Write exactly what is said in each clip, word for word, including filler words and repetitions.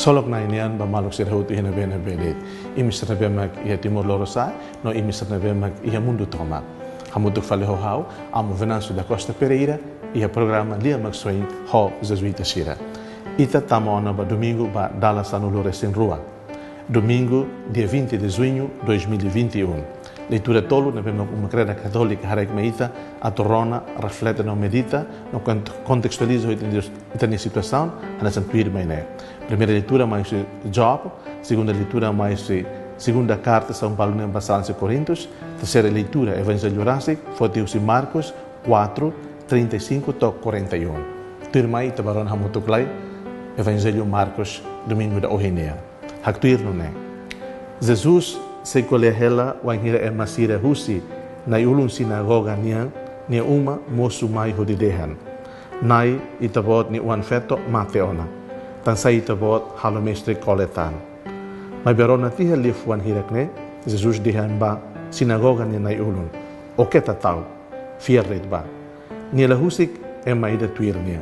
Ksolok Na'i nian ba maluk sira hotu iha ne'ebé-ne'ebé de'it. Imi sira ne'ebé mak iha Timor Lorosa'e, no imi sira ne'ebé mak iha mundu tomak. Hamutuk fali ho ha'u, Amu Venâncio da Costa Pereira, iha programa Lia Maksoin ho Jezuita sira. Ita tama ona ba domingu ba dala sanulu-resin-rua. Domingu, dia vinte de junho dois mil e vinte e um. Leitura tolu ne'ebé mak uma kreda katólika haraik mai ita atu rona, reflete no medita, no kont-, kontestualiza ho ita-nia, ita-nia situasaun, hanesan tuirmai ne'e. Primeira leitura mai husi Job, segunda leitura mai husi segunda karta São Paulo nian ba sarani husi Korintus, terseira leitura Evanjellu rasik, foti husi Marcos quatro, trinta e cinco to'o quarenta e um. Tuirmai ita bá rona hamutuk lai Evanjellu Marcos, domingu ida ohin nian. Haktuir nune'e: Jesus sei ko'alia hela wainhira ema sira husi nai-ulun sinagoga nian nia uma mosu mai hodi dehan: Na'i, Ita-Boot nia oan-feto mate ona. Tansá Ita-Boot halo Mestre kole tan? Maibé rona tiha liafuan hirak-ne'e, Jesus dehan ba sinagoga nia nai-ulun: Ó keta ta'uk, fiar de'it bá. Nia la husik ema ida tuir nia.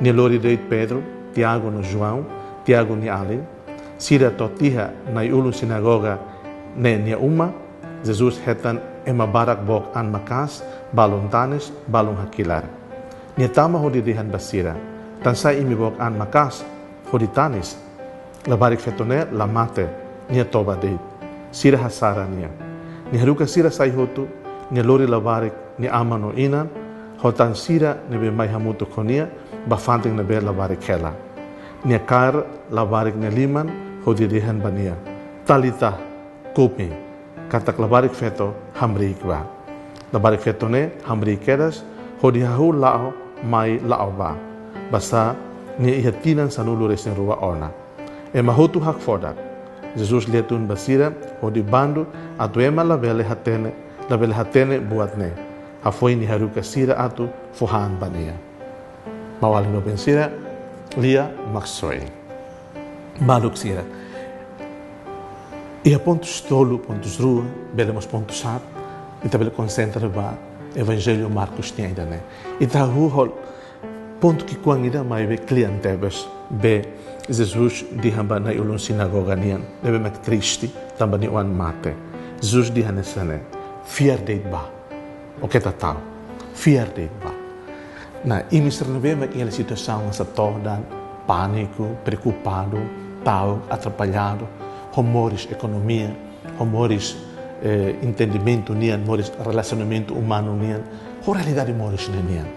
Nia lori de'it Pedro, Tiago no João, Tiago nia alin. Sira to'o tiha nai-ulun sinagoga ne'e nia uma, Jesus hetan ema barak book an maka'as, balun tanis, balun hakilar. Nia tama hodi dehan ba sira: Tansá imi book an maka'as hodi tanis? Labarik-feto ne'e la mate, nia toba de'it. Sira hasara nia. Nia haruka sira sai hotu, nia lori labarik nia aman no inan, ho tan sira ne'ebé mai hamutuk ho nia, ba fatin ne'ebé labarik hela. Nia kaer labarik nia liman, hodi dehan ba nia: Talita kumi, katak labarik-feto, hamriik bá. Labarik-feto ne'e hamriik kedas, hodi hahú la'o mai la'o bá. Basá nia iha tinan sanulu-resin-rua ona. Ema hotu hakfodak. Jesus lia tun ba sira hodi bandu atu ema labele hatene, labele hatene buat ne'e. Hafoin nia haruka sira atu fó han ba nia. Maun-alin doben sira, Lia Maksoin. Maluk sira, iha pontus tolu, pontus rua, bele mós pontus haat, ita bele konsentra ba Evanjellu Marcos nian ida-ne'e. Ita hahú ho pontu ki'ikoan ida maibé kle'an tebes, be Jesus dehan ba nai-ulun sinagoga nian, ne'ebé mak triste, tanba nia oan mate. Jesus dehan hanesan ne'e: Fiar de'it bá. Ó keta ta'uk, fiar de'it bá. Nah, imi sira ne'ebé mak iha situasaun hanesan todan, pániku, preokupadu, ta'uk, atrapalladu, ho moris ekonomia, ho moris, eh, entendimentu nian, moris relasionamentu umanu nian, ho realidade moris ne'e nian.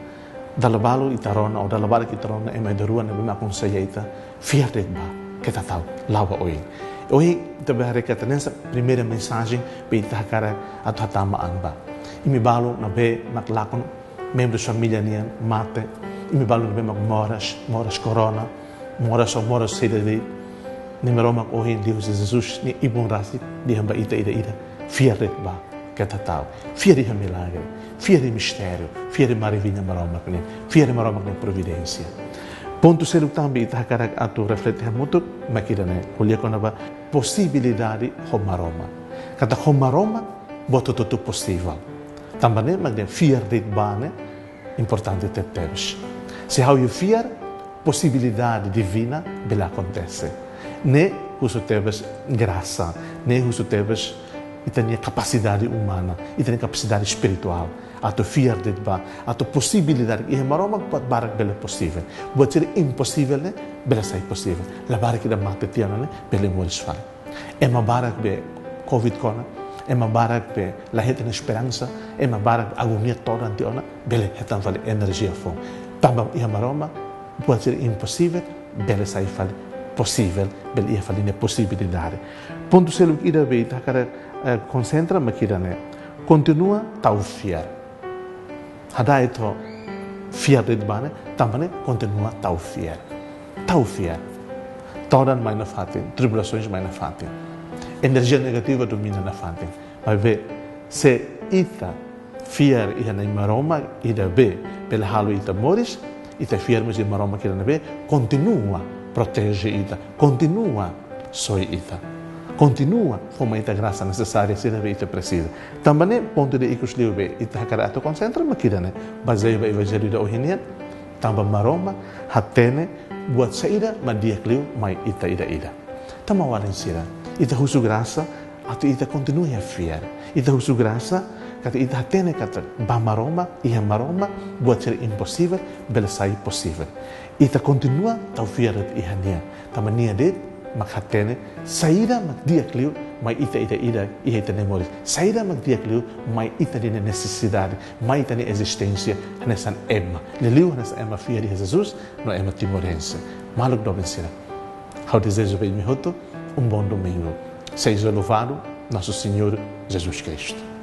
Dala balu ita rona, ou dala balu ita rona ema ida rua ne'ebé mak akonselha ita: Fiar de'it bá, keta ta'uk, la'o ba oin. Ohin ita bele haree katak hanesan primeira mensajen be ita hakarak atu hatama an ba imi balu ne'ebé mak lakon membru família nian mate, imi balu ne'ebé mak moras, moras korona, moras ou moras saida de'it. Ne'e Maromak ohin liuhusi Jesus nia ibun rasik dehan ba ita ida-idak: Fiar de'it bá, keta ta'uk. Fiar iha milagre, fiar iha mistériu, fiar iha maravilha Maromak nian, fiar iha Maromak nia providénsia. Pontu seluk tan be ita hakarak atu reflete hamutuk mak ida-ne'e, ko'alia kona-ba posibilidade ho Maromak. Katak ho Maromak buat hotu-hotu posivel. Tanba ne'e mak dehan fiar de'it bá ne'e importante tebetebes. Se ha'u iha fiar, posibilidade divina bele akontese. Ne'e husu tebes grasa, ne'e husu tebes ita-nia kapasidade umana, ita-nia kapasidade espirituál, atu fiar de'it bá, atu posibilidade iha Maromak buat barak bele posivel. Buat sira imposivel ne'e bele sai posivel. Labarik ida mate tiha ona ne'e bele moris fali. Ema barak be covid kona, ema barak be la hetan esperansa, ema barak be agonia todan tiha ona, bele hetan fali enerjia foun. Tanba iha Maromak buat sira imposivel bele sai fali posivel, bele iha fali nia posibilidade. Pontu seluk ida be ita hakarak, eh, konsentra mak ida-ne'e: kontinua tau fiar. Hada'et ho fiar de'it bá ne'e, tanba ne'e kontinua tau fiar. Tau fiar. Todan mai nafatin, tribulasoens mai nafatin. Enerjia negativa domina nafatin. Maibé se ita fiar iha Nai Maromak ida be bele halo ita moris, ita fiar mós iha Maromak ida ne'ebé kontinua proteje ita, kontinua soi ita, kontinua fó mai ita grasa nesesária sira be ita presiza. Tanba ne'e pontu ida ikus liu be ita hakarak atu konsentra mak ida-ne'e, bazeia ba Evanjellu ida ohin nian, tanba Maromak hatene Buat saida mak di'ak liu mai ita ida-idak. Tan maluk sira, ita husu grasa atu ita kontinua iha fiar. Ita husu grasa katak ita hatene katak ba Maromak, iha Maromak, buat sira imposivel bele sai posivel. Ita kontinua tau fiar iha Nia. Tanba Nia de'it mak hatene saida mak di'ak liu mai ita ida-idak iha ita-nia moris. Saida mak di'ak liu mai ita-nia nesesidade, mai ita-nia ezisténsia hanesan ema. Liuliu hanesan ema fiar iha Jesus no ema timorense. Maluk doben sira, ha'u dezeja ba imi hotu um bom domingo. Seja louvado nosso Senhor Jesus Cristo.